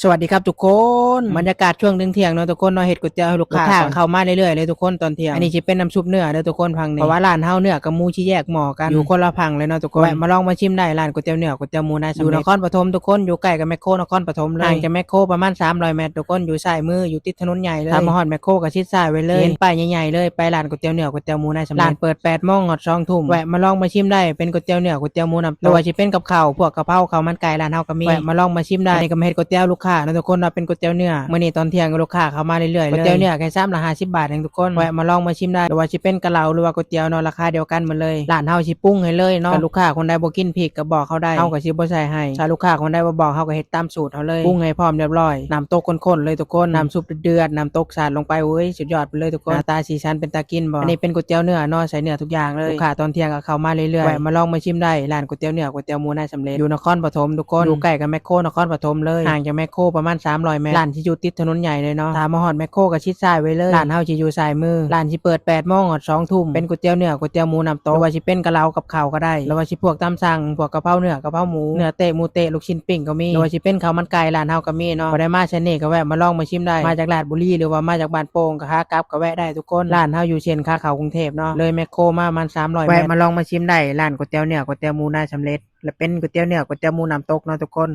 ສະຫວັດດີຄັບທຸກຄົນ ບັນຍາກາດຊ່ວງທ່ຽງໆເນາະທຸກຄົນເນາະ ເຮັດກ໋ວຍຕຽວໃຫ້ລູກຄ້າ ລູກຄ້າເຂົ້າມາເລື້ອຍໆເລີຍທຸກຄົນຕອນທ່ຽງ. ອັນນີ້ຊິເປັນນ້ຳຊຸບເນື້ອເດີທຸກຄົນ ຝັ່ງນີ້ ເພາະວ່າຮ້ານເຮົາເນື້ອກັບໝູຊິແຍກໝໍ້ກັນ ຢູ່ຄົນລະຝັ່ງເລີຍເນາະທຸກຄົນ. ແວະມາລອງມາຊິມໄດ້ ຮ້ານກ໋ວຍຕຽວເນື້ອ ກ໋ວຍຕຽວໝູນາຍສຳເລັດ ຢູ່ນະຄອນປະຖົມທຸກຄົນ ຢູ່ໃກ້ກັບແມກໂຄນະຄອນປະຖົມເລີຍ ຫ່າງຈາກແມກໂຄປະມານສາມຮ້ອຍແມັດທຸກຄົນ ຢູ່ຊ້າຍມື ຢູ່ຕິດຖະໜົນໃຫຍ່ເລີຍ. ຖ້າມາຮອດແມກໂຄກໍຊິດຊ້າຍໄວ້ເລີຍ ເຫັນປ້າຍໃຫຍ່ໆເລີຍ ໄປຮ້ານກ໋ວຍຕຽວເນື້ອ ກ໋ວຍຕຽວໝູນາຍສຳເລັດ ຮ້ານເປີດແປດໂມງຮອດສອງທຸ່ມ ແວະມາລອງມາຊິມໄດ້ ເປັນກ໋ວຍຕຽວເນື້ອ ກ໋ວຍຕຽວໝູ ນ້ຳຕົກ ຫຼືວ່າຊິເປັນກັບເຂົ້າ ພວກກະເພົາ ເຂົ້າມັນໄກ່ ຮ້ານເຮົາກໍມີ ແວະມາລອງມາຊິມໄດ້. ອັນນີ້ກໍມາເຮັດກ໋ວຍຕຽວລູກຄ້າເນາະທຸກຄົນເນາະ ເປັນກ໋ວຍຕຽວເນື້ອ ມື້ນີ້ຕ໋ອນທ່ຽງລູກຄ້າເຂົ້າມາເລື້ອຍໆເລີຍ ກ໋ວຍຕຽວເນື້ອແຄ່ຊາມລະຫ້າສິບບາດເອງທຸກຄົນ ແວະມາລອງມາຊິມໄດ້. ຫຼືວ່າຊິເປັນກະເຫຼົ້າ ຫຼືວ່າກ໋ວຍຕຽວເນາະ ລາຄາດຽວກັນໝົດເລີຍ ຮ້ານເຮົາຊິປຸງໃຫ້ເລີຍເນາະ. ຖ້າລູກຄ້າຄົນໃດບໍ່ກິນພິກກໍບອກເຮົາໄດ້ ເຮົາກໍຊິບໍ່ໃສ່ໃຫ້ ຖ້າລູກຄ້າຄົນໃດບໍ່ບອກ ເຮົາກໍເຮັດຕາມສູດເຮົາເລີຍ ປຸງໃຫ້ພ້ອມຮຽບຮ້ອຍ ນ້ຳຕົກຂຸ້ນໆເລີຍທຸກຄົນ ນ້ຳຊຸບເດືອດໆ ນ້ຳຕົກສາດລົງໄປ ໂອ້ຍ ສຸດຍອດໄປເລີຍທຸກຄົນ. ໜ້າຕາສີສັນເປັນຕາກິນບໍ່? ອັນນີ້ເປັນກ໋ວຍຕຽວເນື້ອເນາະ ໃສ່ເນື້ອທຸກຢ່າງເລີຍ ລູກຄ້າຕອນທ່ຽງກໍເຂົ້າມາເລື້ອຍໆ ແວະມາລອງມາຊິມໄດ້ ຮ້ານກ໋ວຍຕຽວເນື້ອ ກ໋ວຍຕຽວໝູນາຍສຳເລັດ ຢູ່ນະຄອນປະຖົມທຸກຄົນ ຢູ່ໃກ້ກັບແມກໂຄນະຄອນປະຖົມເລີຍ ຫ່າງຈາກແມກໂຄປະມານສາມຮ້ອຍແມັດ ຮ້ານຊິຢູ່ຕິດຖະໜົນໃຫຍ່ເລີຍເນາະ. ຖ້າມາຮອດແມກໂຄກໍຊິດຊ້າຍໄວ້ເລີຍ ຮ້ານເຮົາຊິຢູ່ຊ້າຍມື ຮ້ານຊິເປີດແປດໂມງຮອດສອງທຸ່ມ ເປັນກ໋ວຍຕຽວເນື້ອ ກ໋ວຍຕຽວໝູ ນ້ຳຕົກ ຫຼືວ່າຊິເປັນກະເລົາກັບເຂົ້າກໍໄດ້ ຫຼືວ່າຊິພວກຕຳສັງ ພວກກະເພົາເນື້ອ ກະເພົາໝູ ເນື້ອເຕະ ໝູເຕະ ລູກຊິ້ນປີ້ງກໍມີ ຫຼືວ່າຊິເປັນເຂົ້າມັນໄກ່ ຮ້ານເຮົາກໍມີເນາະ. ຜູ້ໃດມາເສັ້ນນີ້ກໍແວະມາລອງມາຊິມໄດ້ ມາຈາກລາດບຸລີ ຫຼືວ່າມາຈາກບ້ານໂປ່ງ ຂາກັບກໍແວະໄດ້ທຸກຄົນ ຮ້ານເຮົາຢູ່ເສັ້ນຂາເຂົ້າກຸງເທບເນາະ ເລີຍແມກໂຄມາປະມານສາມຮ້ອຍແມັດ ແວະມາລອງມາຊິມໄດ້ ຮ້ານກ໋ວຍຕຽວເນື້ອ ກ໋ວຍຕຽວໝູນາຍສຳເລັດ ແລະເປັນກ໋ວຍຕຽວເນື້ອ ກ໋ວຍຕຽວໝູ ນ້ຳຕົກເນາະທຸກຄົນ.